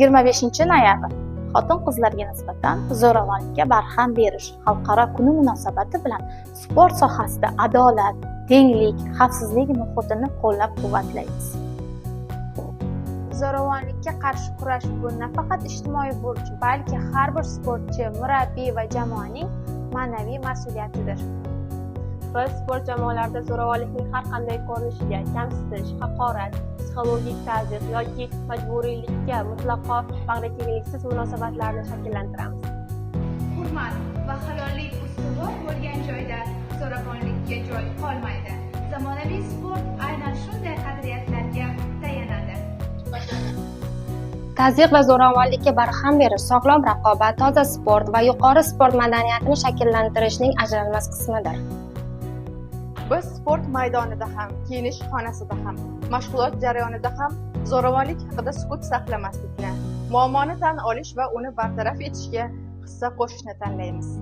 25 noyabr, xotin qizlarga nisbatan zo'ravonlikka barham berish xalqaro kuni munosabati bilan sport sohasida adolat, tenglik, xavfsizlik muhitini qo'llab quvvatlaymiz. Zo'ravonlikka qarshi kurash bu nafaqat ijtimoiy burch, balki har bir sportchi, murabbiy va jamoaning ma'naviy mas'uliyatidir. Biz sport jamoalarida zo'ravonlikning har qanday ko'rinishiga, kamsitish, haqorat, psixologik tazyiq yoki majburiylikka mutlaqo bag'rikengliksiz munosabatlarni shakllantiramiz. Hurmat va halollik ustuvor bo'lgan joyda zo'ravonlikka joy qolmaydi. Zamonaviy sport aynan shunday qadriyatlarga tayanadi. Tazyiq va zo'ravonlikka barham berish sog'lom raqobat, toza sport va yuqori sport madaniyatini shakllantirishning ajralmas qismidir. Biz sport maydonida ham, kiyinish xonasida ham, mashg'ulot jarayonida ham zo'ravonlik haqida sukut saqlamaslikni, muammoni tan olish va uni bartaraf etishga hissa qo'shishni tanlaymiz.